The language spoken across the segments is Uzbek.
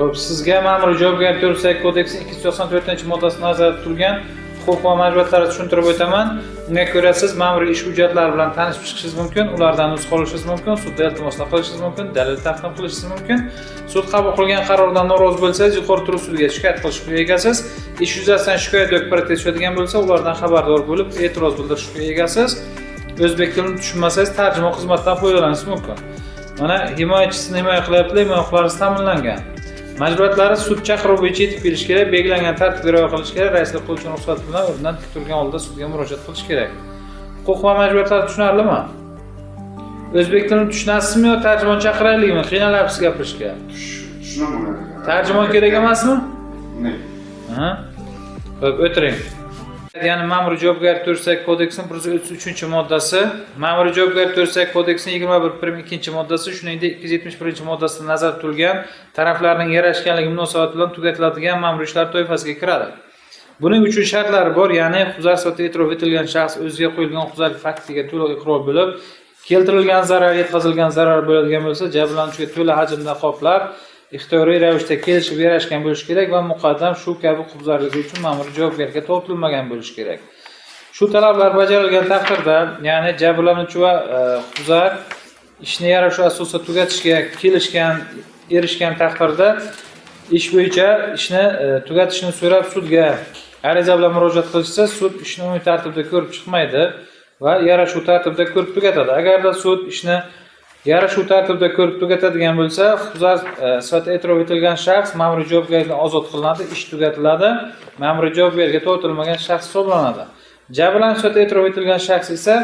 Xo'p, sizga Ma'muriy javobgarlik to'g'risidagi kodeksning 294-moddasida nazarda tutilgan huquq va majburiyatlarni tushuntirib o'taman. Unga ko'ra, siz ma'muriy ish hujjatlari bilan tanishib chiqishingiz mumkin, ulardan nusxa olishingiz mumkin, sudda iltimoslar qilishingiz mumkin, dalil taqdim qilishingiz mumkin. Sud qabul qilgan qarordan norozi bo'lsangiz, yuqori turuv sudiga shikoyat qilish huquqiga egasiz. Ish yuzasidan shikoyat yoki protest tushadigan bo'lsa, ulardan xabardor bo'lib, e'tiroz bildirish huquqiga egasiz. O'zbek tilini tushunmasangiz, tarjimon xizmatidan foydalanishingiz mumkin. Mana, himoyachisini himoya qilyaptilar, himoya huquqlari ta'minlangan. Majburiyatlari: sud chaqiruvi bo'yicha yetib kelish kerak, belgilangan tartibga rioya qilish kerak, raislik qiluvchini ruxsati bilan o'rnidan tik turgan holda sudga murojaat qilish kerak. Huquq va majburiyatlar tushunarlimi? O'zbek tilini tushunasizmi yo tarjimon chaqiraylikmi? Qiynalyapsiz gapirishga. Tushunaman. Tarjimon kerak emasmi? Ne? Aha. Xo'p, o'tiring. Ya'ni Ma'muriy javobgarlik to'g'risidagi kodeksning 133-moddasi, Ma'muriy javobgarlik to'g'risidagi kodeksning 21 prim 2-moddasi, shuningdek 271-moddasida nazarda tutilgan taraflarning yarashganligi munosabati bilan tugatiladigan ma'muriy ishlar toifasiga kiradi. Buning uchun shartlari bor, ya'ni huquqbuzar sifatida e'tirof etilgan shaxs o'ziga qo'yilgan huquqbuzarlik faktiga to'liq iqror bo'lib, keltirilgan zarar, yetkazilgan zarar bo'ladigan bo'lsa, jabrlanuvchiga to'la hajmda qoplab, ixtiyoriy ravishda kelishib yarashgan bo'lishi kerak va muqaddam shu kabi huquqbuzarligi uchun ma'muriy javobgarlikka tortilmagan bo'lishi kerak. Shu talablar bajarilgan taqdirda, ya'ni jabrlanuvchi va huquqbuzar ishni yarashuv asosida tugatishga kelishgan, erishgan taqdirda, ish bo'yicha ishni tugatishni so'rab sudga ariza bilan murojaat qilishsa, sud ishni umumiy tartibda ko'rib chiqmaydi va yarashuv tartibida ko'rib tugatadi. Agarda sud ishni yarashuv tartibida ko'rib tugatadigan bo'lsa, huquqbuzar sifatida e'tirof etilgan shaxs ma'muriy javobgarlikdan ozod qilinadi, ish tugatiladi, ma'muriy javobgarlikka tortilmagan shaxs hisoblanadi. Jabrlanuvchi sifatida e'tirof etilgan shaxs esa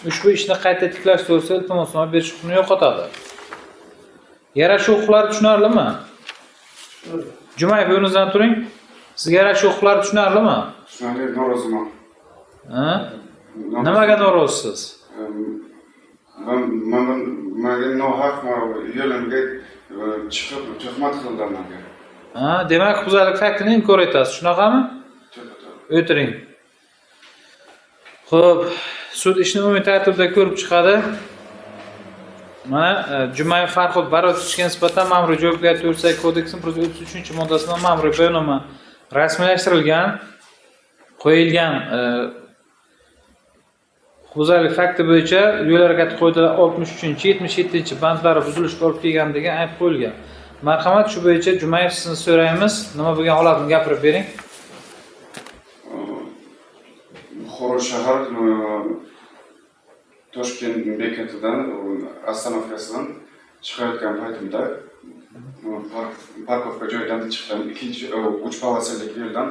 ushbu ishni qayta tiklash to'g'risida iltimosnoma berish huquqini yo'qotadi. Yarashuv huquqlari tushunarlimi? Jumayev, o'rningizdan turing. Sizga yarashuv huquqlari tushunarlimi? Tushunarli, noroziman. Ha? Nimaga norozisiz? Man manga nohaq yo'limga chiqib tuhmat qildilar manga. Ha, demak, huquqbuzarlik faktini inkor etasiz, shunaqami? To'g'ri. O'tiring. Xo'p, sud ishni umumiy tartibda ko'rib chiqadi. Mana, Jumayev Farhod Barotovichga nisbatan Ma'muriy javobgarlik to'g'risidagi kodeksning 133-moddasida ma'muriy bayonnoma rasmiylashtirilgan, qo'yilgan huquqbuzarlik fakti bo'yicha yo'l harakati qoidalari 63, 77 bandlari buzilishga olib kelgan degan ayb qo'yilgan. Marhamat, shu bo'yicha, Jumayev, sizni so'raymiz. Nima bo'lgan holatni gapirib bering. Buxoro shahar Toshkent bekatidan, остановка sidan chiqayotgan paytimda парковка joyidan chiqdim. Ikkinchi uch полоса lik yo'ldan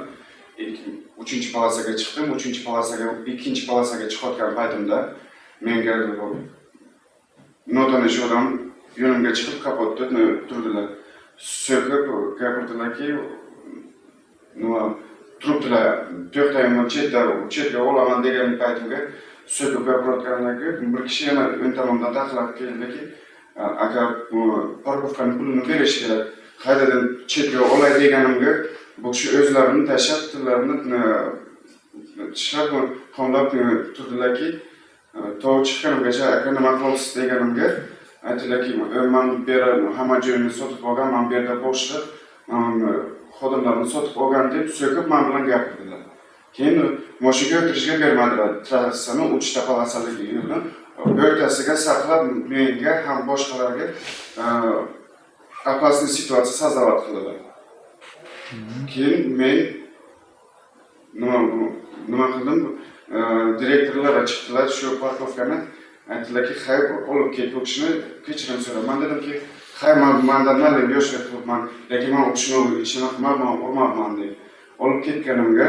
uchinchi полоса ga chiqdim. Uchinchi полоса ga, ikkinchi полоса ga chiqayotgan paytimda menga notanish odam yo'limga chiqib, kapotda turdilar. So'kib gapirdilarki, nima turibdilar, to'xtayman, chetda, chetga olaman degan paytimga so'kib gapirayotgandan keyin bir kishi yana o'ng tomondan taqlab keldiki, aka, bu парковка ni pulini berish kerak, qayerdan chetga olay deganimga bu kishi o'zlarini tashlab, tillarini tishlab, qonlab turdilarki, to chiqqanimgacha, aka, nima qilyapsiz deganimga aytdilarki, man bu yerda hamma joyini sotib olgan, man bu yerda boshliq, man xodimlarni sotib olgan deb so'kib man bilan gapirdilar. Keyin moshinaga o'tirishga bermadilar. Trassani uchta полоса lik yo'lni o'rtasiga saqlab, menga ham boshqalarga опасный ситуация создавать qildilar. Keyin men nima qildim? Direktorlar chiqdilar shu парковка ni, aytdilarki, hay, olib ket bu kishini, kechirim so'ra. Man dedimki, hay, man mandan mayli, yoshlik qilibman, lekin man u kishini ishini qilmabman, urmabman deb. Olib ketganimga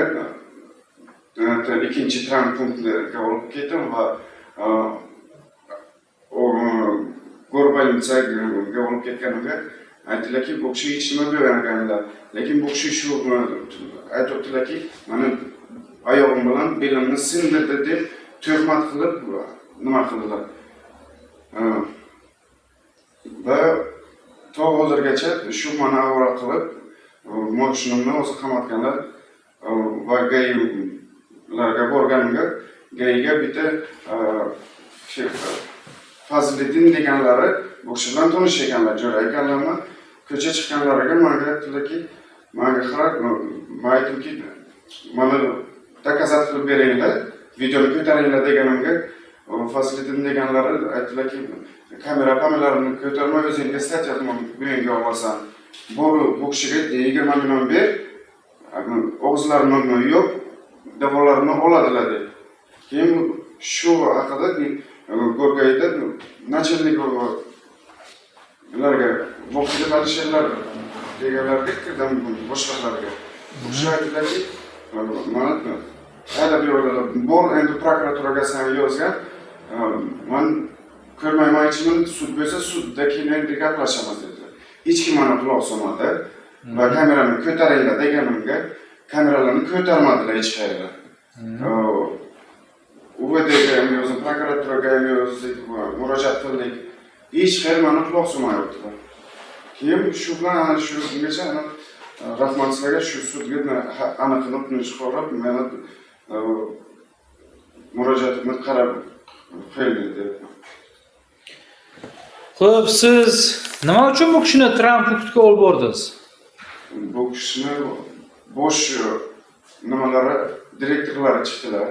ikkinchi травмпункт ga olib ketdim va горбольница ga olib ketganimga aytdilarki, bu kishi hech nima bermaganlar, lekin bu kishi shu aytyaptilarki, mani oyog'im bilan belimni sindirdi deb tuhmat qilib nima qildilar. Va to hozirgacha shu mani ovora qilib, moshinamni o'zi qamatganlar. Va ГАИ larga borganimga ГАИ ga bitta Fazliddin deganlari, bu kishi bilan tanish ekanlar, jo'ra ekanlarmi. Ko'cha chiqqanlariga manga aytdilarki, manga qarab, man aytdimki, mana доказать qilib beringlar, videoni ko'taringlar deganimga, Fazliddin deganlari aytdilarki, kamera pamelarini ko'tarma, o'zingga статья bo'yinga olasan. Bu kishiga 20 million ber, og'izlarini yo'q, davolarini oladilar deb. Keyin shu haqida Go'rgayda начальник ularga, Vohidov Alisherlar deganlarga kirdim, boshliqlarga. U kishi aytdilarki, mana haydab yubordilar. Bor, endi prokuraturaga san yozgan, man ko'rmayman hech, sud bo'lsa, sudda keyin endi gaplashamiz dedilar. Hech kim mana quloq solmadi va kamerani ko'taringlar deganimga kameralarni ko'tarmadilar hech qayerga. УВД ga ham yozdim, prokuraturaga ham yozdik, murojaat qildik. Hech qayer mana quloq solmayaptilar. Keyin shu bilan ana shu kungacha ana rahmat sizlarga, shu sudga aniqini chiqarib, meni murojaatimni qarab qo'yildi deb. Xo'p, siz nima uchun bu kishini travmpunktga olib bordingiz? Bu kishini bosh nimalari, direktorlari chiqdilar.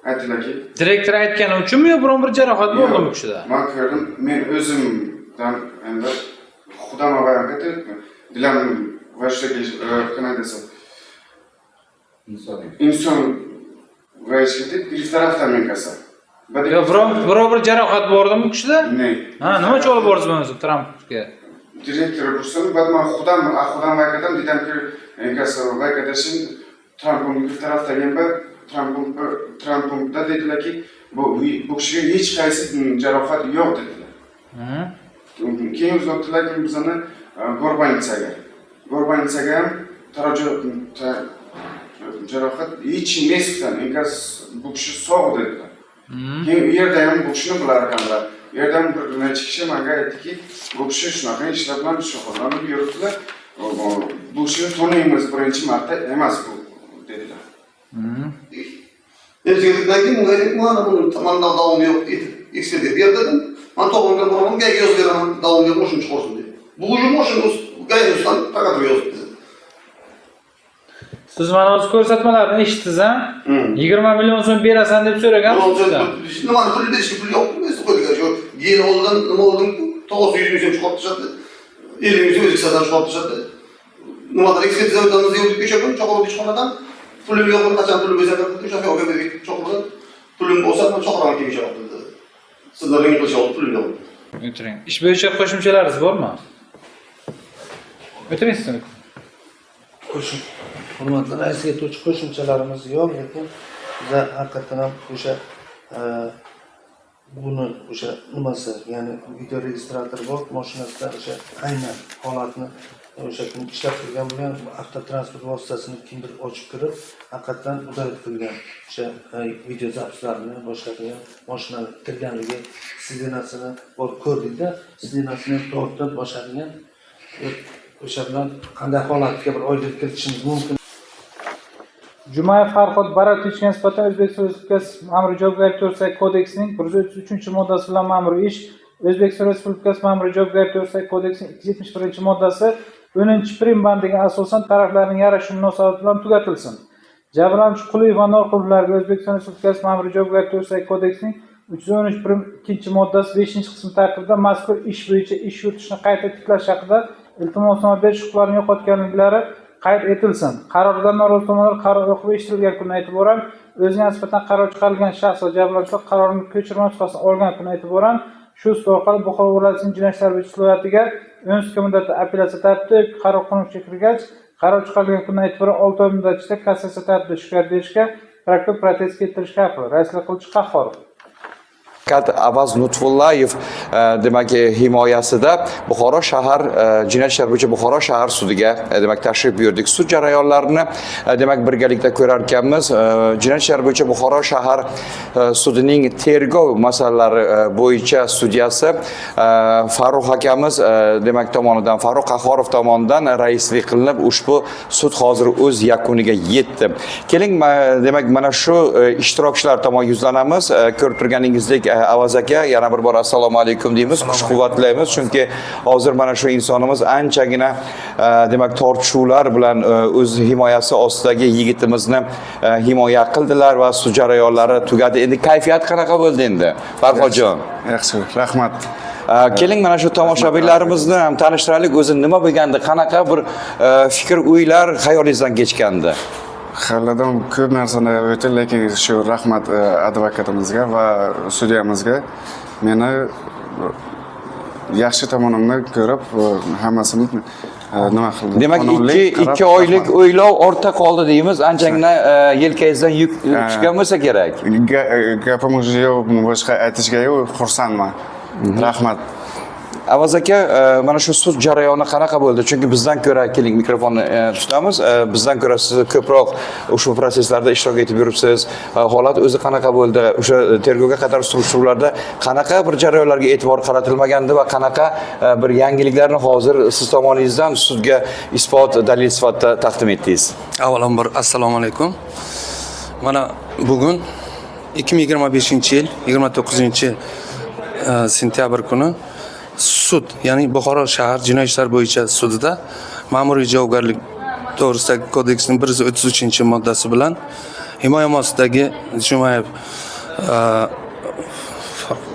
Aytdilarki, Direktor aytgani uchunmi yo biron bir jarohat bo'ldimi bu kishida? Man ko'rdim, men o'zimdan endi xudama dilam vashtaga qanday desam, inson vashga bir tarafdan men kasal. Yo biror bir jarohat bordimi bu kishida? Ne? Ha, nima uchun olib bordingiz bo'lmasa travmpunktga? Direktor bursin, ba'd man xudam vakadam dedimki, kasal vakadashin travmpunkt bir tarafdan ba travmpunktda dedilarki, bu kishiga hech qaysi jarohat yo'q dedilar. Keyin uzatdilarki bizani горбольница ga. Горбольница ga ham jarohat hech emasdan, enkaz bu kishi sog' dedilar. Keyin u yerda ham bu kishini bilar ekanlar. U yerda ham bir necha kishi menga aytdiki, bu kishi shunaqa ishlar bilan shug'ullanib yuribdilar. Bu kishini taniymiz, birinchi marta emas bu dedilar. Ertaga keyin bunga aytdim, mana buni manda davomi yo'q, ekspertga ber dedim. Man tog'imga boraman, ГАИ ga yozib beraman, davomi yo'q, qo'shimcha chiqarsin deb. Bu уже moshina ГАИ ustidan prokuratura yozib dedi. Siz mana o'zi ko'rsatmalarni eshitdingiz, a? 20 million so'm berasan deb so'ragan sizdan. Nimani pul berishga pul yo'q, o'zi qo'ydigan shu gel oldim, nima oldim, tog'asi 100 ming so'm chiqarib tashladi. 50 ming so'm o'zi kissadan chiqarib tashladi. Nimadir ekspertiza o'tamiz degandik o'sha kun chaqirib ichxonadan pulim yo'q, qachon pulim bo'lsa o'sha yo'q chaqirdi. Pulim bo'lsa man chaqiraman keyin o'sha vaqtda dedi. Sizlar ring qilishyapti, pulim yo'q. O'tiring. Ish bo'yicha qo'shimchalaringiz bormi? O'tiring siz. Qo'shim hurmatli raisga aytuvchi qo'shimchalarimiz yo'q, lekin biza haqiqatdan ham o'sha buni o'sha nimasi, ya'ni video registrator bor moshinasida, o'sha aynan holatni o'sha kun ishlab turgan bo'lgan avtotransport vositasini kimdir ochib kirib, haqiqatdan удалить qilgan o'sha video запись larini, boshqa qilgan, moshinani kirganligi sidinasini borib ko'rdikda, sidinasini ham tortib, boshqa qilgan. O'sha bilan qanday holatga bir oydinlik kiritishimiz mumkin. Jumayev Farhod Baratovichga nisbatan O'zbekiston Respublikasi Ma'muriy javobgarlik to'g'risidagi kodeksining 133-moddasi bilan ma'muriy ish, O'zbekiston Respublikasi Ma'muriy javobgarlik to'g'risidagi kodeksining 271-moddasi 10-prim bandiga asosan taraflarning yarashuv munosabati bilan tugatilsin. Jabrlanuvchi Quliyev va Norqulovlarga O'zbekiston Respublikasi Ma'muriy javobgarlik to'g'risidagi kodeksining 313 prim 2-moddasi 5-qismi tarkibida mazkur ish bo'yicha ish yuritishni qayta tiklash haqida iltimosnoma berish huquqlarini yo'qotganliklari qayd etilsin. Qarordan norozi tomonlar qaror o'qib eshitilgan kundan e'tiboran o'ziga nisbatan qaror chiqarilgan shaxs va jabrlanuvchilar qarorning ko'chirma nusxasini olgan kundan e'tiboran shu sud orqali Buxoro viloyatining jinoyat ishlar bo'yicha sudiyatiga 10 sutka muddatda apellyatsiya tartibida yoki qaror qonun kuchga kirgach, qaror chiqarilgan kundan e'tiboran 6 oy muddat ichida kassatsiya tartibida shikoyat berishga, prokuror protest keltirishga haqli. Raislik qiluvchi Qahhorov. Advokat Avaz Nutfullayev demak himoyasida Buxoro shahar jinoyat ishlar bo'yicha Buxoro shahar sudiga demak tashrif buyurdik. Sud jarayonlarini demak birgalikda ko'rar ekanmiz. Jinoyat ishlar bo'yicha Buxoro shahar sudining tergov masalalari bo'yicha sudyasi Farruh akamiz demak tomonidan, Farruh Qahhorov tomonidan raislik qilinib, ushbu sud hozir o'z yakuniga yetdi. Keling, demak mana shu ishtirokchilar tomon yuzlanamiz. Ko'rib turganingizdek, Avaz aka, yana bir bor assalomu alaykum deymiz, kuch quvvat tilaymiz, chunki hozir mana shu insonimiz anchagina demak tortishuvlar bilan o'z himoyasi ostidagi yigitimizni himoya qildilar va sud jarayonlari tugadi. Endi kayfiyat qanaqa bo'ldi endi, Farhodjon? Yaxshi, rahmat. Keling, mana shu tomoshabinlarimizni ham tanishtiraylik. O'zi nima bo'lgandi, qanaqa bir fikr, o'ylar xayolingizdan kechgandi? Xayollardan ko'p narsani o'tdi, lekin shu rahmat advokatimizga va sudyamizga, meni yaxshi tomonimni ko'rib, hammasini nima qildi. Demak, Qonunli ikki qarab, ikki oylik rahmat. o'ylov ortda qoldi deymiz. Anchagina yelkangizdan yuk tushgan bo'lsa kerak. Gapim уже yo'q, boshqa aytishga yo'q, xursandman. Rahmat. Avaz aka, mana shu sud jarayoni qanaqa bo'ldi? Chunki bizdan ko'ra, keling, mikrofonni tutamiz. Bizdan ko'ra siz ko'proq ushbu proseslarda ishtirok etib yuribsiz. Holat o'zi qanaqa bo'ldi? O'sha tergovga qadar surishtiruvlarda qanaqa bir jarayonlarga e'tibor qaratilmagandi va qanaqa bir yangiliklarni hozir siz tomoningizdan sudga isbot, dalil sifatida taqdim etdingiz? Avvalambor assalomu alaykum. Mana bugun 2025 yil 29 sentyabr kuni sud, ya'ni Buxoro shahar jinoiy ishlar bo'yicha sudida ma'muriy javobgarlik to'g'risidagi kodeksning 133 moddasi bilan himoya ostidagi Jumayev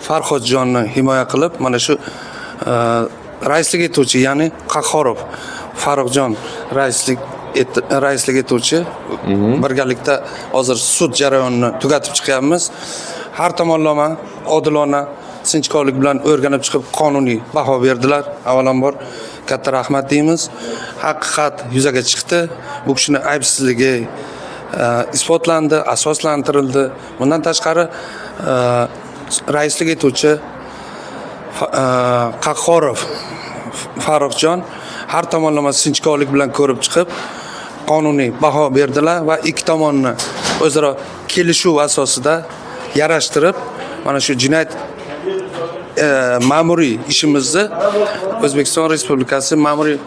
Farhodjonni himoya qilib, mana shu raislik etuvchi, ya'ni Qahhorov Farruhjon raislik etuvchi birgalikda hozir sud jarayonini tugatib chiqyapmiz. Har tomonlama, odilona, sinchkovlik bilan o'rganib chiqib, qonuniy baho berdilar. Avvalambor katta rahmat deymiz. Haqiqat yuzaga chiqdi. Bu kishini aybsizligi isbotlandi, asoslantirildi. Bundan tashqari, raislik etuvchi Qahhorov Farruhjon har tomonlama sinchkovlik bilan ko'rib chiqib, qonuniy baho berdilar va ikki tomonni o'zaro kelishuv asosida yarashtirib, mana shu jinoyat ma'muriy ishimizni O'zbekiston Respublikasi ma'muriy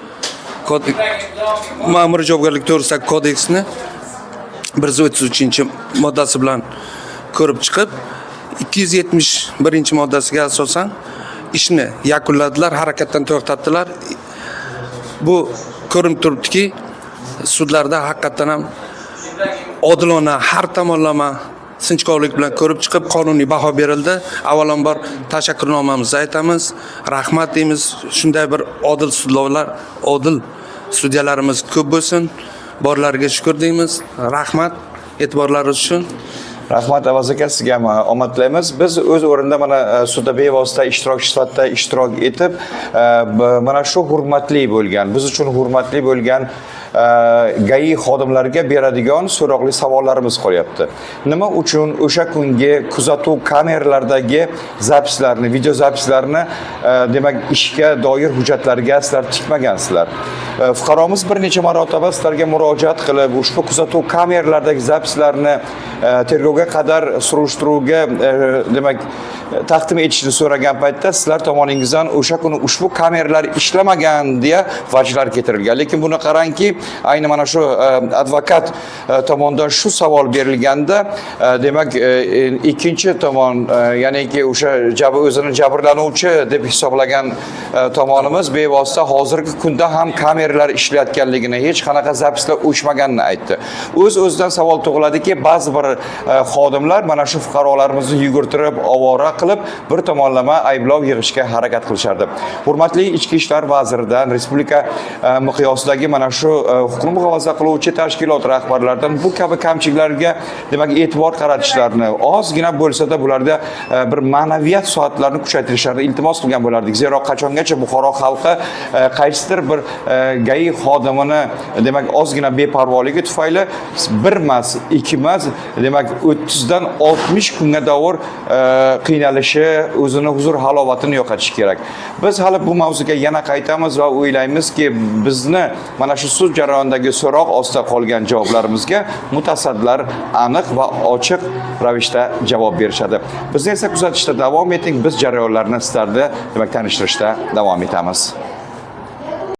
javobgarlik to'g'risidagi kodeksni 133 moddasi bilan ko'rib chiqib, 271 moddasiga asosan ishni yakunladilar, harakatdan to'xtatdilar. Bu ko'rinib turibdiki, sudlarda haqiqatdan ham odilona, har tomonlama sinchkovlik bilan ko'rib chiqib, qonuniy baho berildi. Avvalambor tashakkurnomamizni aytamiz, rahmat deymiz. Shunday bir odil sudlovlar, odil sudyalarimiz ko'p bo'lsin. Borlariga shukur deymiz. Rahmat e'tiborlari uchun. Rahmat, Avaz aka, sizga ham omad tilaymiz. Biz o'z o'rnida mana sudda bevosita ishtirokchi sifatida ishtirok etib, mana shu hurmatli bo'lgan, biz uchun hurmatli bo'lgan GAI xodimlariga beradigan so'roqli savollarimiz qolyapti. Nima uchun o'sha kungi kuzatuv kameralardagi запись larni, video запись larni demak ishga doir hujjatlarga sizlar tikmagansizlar? Fuqaromiz bir necha marotaba sizlarga murojaat qilib, ushbu kuzatuv kameralardagi запись larni tergovga qadar surishtiruvga demak taqdim etishni so'ragan paytda sizlar tomoningizdan o'sha kuni ushbu kameralar ishlamagan deya vajlar keltirilgan. Lekin buni qarangki, ayni mana shu advokat tomonidan shu savol berilganda, demak ikkinchi tomon, ya'niki o'sha o'zini jabrlanuvchi deb hisoblagan tomonimiz bevosita hozirgi kunda ham kameralar ishlayotganligini, hech qanaqa запись lar o'chmaganini aytdi. O'z o'zidan savol tug'iladiki, ba'zi bir xodimlar mana shu fuqarolarimizni yugurtirib, ovora qilib, bir tomonlama ayblov yig'ishga harakat qilishardi. Hurmatli Ichki ishlar vaziridan, respublika miqyosidagi mana shu huquqni muhofaza qiluvchi tashkilot rahbarlaridan bu kabi kamchiliklarga demak e'tibor qaratishlarini, ozgina bo'lsa-da bularda bir ma'naviyat soatlarini kuchaytirishlarini iltimos qilgan bo'lardik. Zero qachongacha Buxoro xalqi qaysidir bir GAI xodimini demak ozgina beparvoligi tufayli bir emas, ikki emas, demak 30 dan 60 kunga davr qiynalishi, o'zini huzur halovatini yo'qotishi kerak. Biz hali bu mavzuga yana qaytamiz va o'ylaymizki, bizni mana shu sud jarayonidagi so'roq ostida qolgan javoblarimizga mutasaddilar aniq va ochiq ravishda javob berishadi. Bizni esa kuzatishda davom eting. Biz jarayonlarni sizlarda demak tanishtirishda davom etamiz.